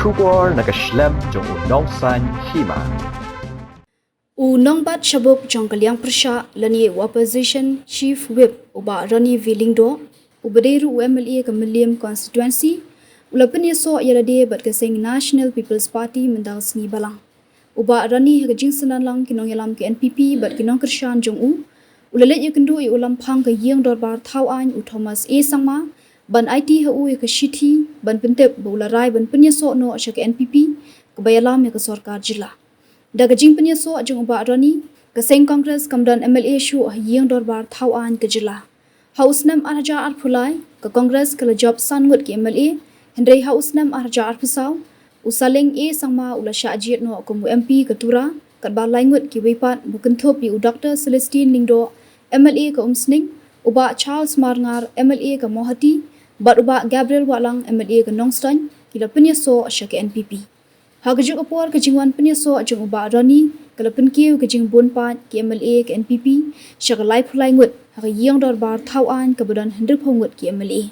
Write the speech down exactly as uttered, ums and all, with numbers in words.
Khubor na ka shlem jong u Nongsaiñ Hima. U nongbat shabuk jong ka liang pyrshah lane u Opposition Chief Whip u Bah Ronnie V Lyngdoh, u ba dei ruh u M L A ka Mylliem Constituency, u la pynïasoh ïa lade bad ka seng National People's Party mynta ka sngi Balang. U Bah Ronnie ha ka jingsynran lang ki nongïalam ka N P P bad ki nongkyrshan jong u, u la leit ïakynduh ïa u Lamphang ka ïing dorbar thaw aiñ u Thomas A Sangma, ban aiti ha u ïa ka shithi ban pyntip ba u la rai ban pynïasoh noh sha ka N P P kaba ïalam ïa ka sorkar jylla. Da ka jingpynïasoh jong u Bah Ronnie, ka seng Congress kam don M L A shuh ha ïing dorbar thaw aiñ ka jylla. Ha u snem ar hajar arphew lai, ka Congress ka la jop san ngut ki M L A, hynrei ha u snem ar hajar arphew saw, u Saleng A Sangma u la shah jied noh kum u M P ka Tura, katba lai ngut kiwei pat ba kynthup ïa u Doctor Celestine Lyngdoh, M L A ka Umsning, u Bah Charles Marngar, M L A ka Mawhati, bad u Bah Gabriel Wahlang, M L A ka Nongstoiñ, ki la pynïasoh sha ka N P P. Ha kajuh ka por, ka jingwan pynïasoh jong u Bah Ronnie ka la pynkiew ka jingbun paid ki M L A ka N P P sha ka laiphew lai ngut ha ka ïing dorbar thaw aiñ kaba don hynriewphew ngut ki M L A.